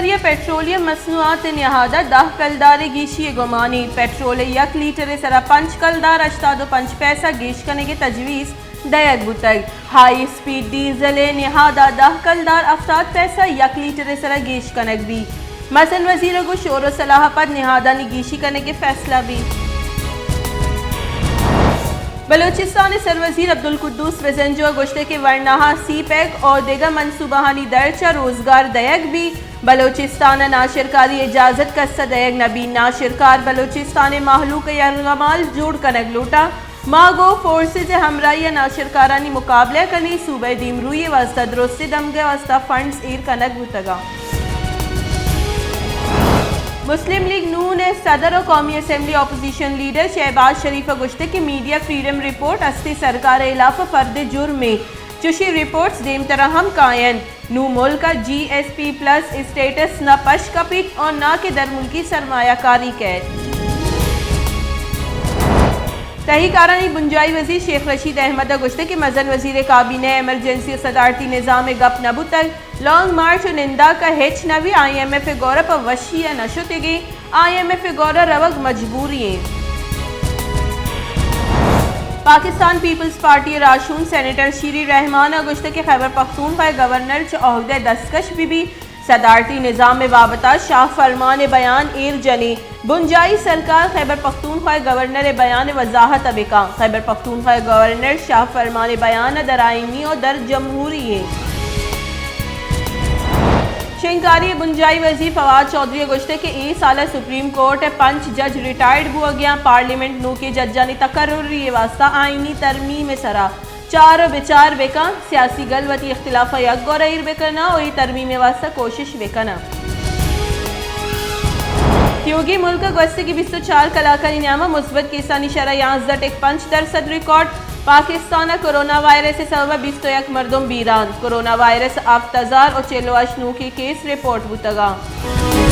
ءَ پٹرولیم مصنوعات ءِ نہاد ءَ دہ کلدار ءِ گیشی ءِ گمانی، پٹرول ءِ یک لیٹر ءِ سرا پنچ کلدار ہشتاد ءُ پنچ پیسہ گیش کنگ ءِ تجویز دئیگ بوتگ۔ ہائی اسپیڈ ڈیزل ءِ نہاد ءَ دہ کلدار ہفتاد پیسہ یک لیٹر ءِ سرا گیش کنگ بیت۔ مزن وزیر ءَ گوشت شور ءُ صلاح ءَ پد نہادانی گیشی کنگ ءِ فیصلہ بیت۔ بلوچستان ءِ سروزیر عبدالقدوس بزنجو ءَ گوشتگ کہ ورناہا سی پیک ءُ دگہ منصوبہانی درچ ءَ روزگار دئیگ بیت۔ بلوچستان ءَ ناشرکاری اجازت کس ءَ دئیگ نہ بیت۔ ناشرکار بلوچستان ءِ مہلوک ءِ یرغمال جوڑ کنگ لوٹاں۔ ما گوں فورسز ءِ ہمراہی ءَ ناشرکارانی مقابلہ کنیں، صوبہ ءِ دیمروئی ءِ واستہ درستیں دمگ ءِ واستہ فنڈز ایر کنگ بوتگ اَنت۔ مسلم لیگ نون ءِ صدر ءُ قومی اسمبلی اپوزیشن لیڈر شہباز شریف ءَ گوشتگ کہ میڈیا فریڈم رپورٹ ہستیں سرکار ءِ ہلاپ ءَ فرد جرمے، چشیں رپورٹس دیمترا ہم کاینت۔ نوں ملک ءَ جی ایس پی پلس اسٹیٹس نہ پش کپیت ءُ نہ کہ درملکی سرمایہ کاری کئیت۔ تہی کارانی بنجاہی وزیر شیخ رشید احمد ءَ گوشتگ کہ مزن وزیر ءِ کابینہ ءَ ایمرجنسی ءُ صدارتی نظام ءِ گپ نہ بوتگ، لانگ مارچ ءُ ننداک ءَ ہچ نہ بیت، آئی ایم ایف ءِ گور ءَ پہ وشی ءَ نہ شتگیں۔ آئی ایم ایف ءِ گور ءَ روگ مجبوری اِنت۔ پاکستان پیپلز پارٹی ءِ راہشون سینیٹر شیری رحمان ءَ گوشتگ کہ خیبر پختونخوا ءِ گورنر چہ عہدہ ءَ دستکش بہ بیت، صدارتی نظام ءِ بابت ءَ شاہ فرمان ءِ بیان ایر جنیں، بنجاہی سرکار خیبر پختونخوا ءِ گورنر ءِ بیان ءِ وضاحت ءَ بہ کن، خیبر پختونخوا ءِ گورنر شاہ فرمان ءِ بیان ءَ در آئینی ءُ در جمہوری اِنت۔ شنگکاری ءِ بنجاہی وزیر فواد چوہدری ءَ گوشتگ کہ اے سال ءَ سپریم کورٹ ءِ پنچ جج ریٹائرڈ بوگ ءَ اَنت، پارلیمنٹ نوکیں ججانی تقرری ءِ واستہ آئینی ترمیم ءِ سرا چار ءُ بچار بہ کن، سیاسی گل وتی اختلاف ءَ یک گور ءَ ایر بہ کن اَنت ءُ اے ترمیم ءِ واستہ کوشش بہ کن اَنت۔ تیوگیں ملک ءَ گوستگیں بیست ءُ چار کلاکانی نیام ءَ مثبت کیسانی شرح یازدہ ٹک پنچ درسد ریکارڈ، پاکستان ءَ کورونا وائرس ءِ سبب ءَ بیست ءُ یک مردم بیران، کورونا وائرس ءِ ہفت ہزار ءُ چل ءُ ہشت نوکیں کیس رپورٹ بوتگ اَنت۔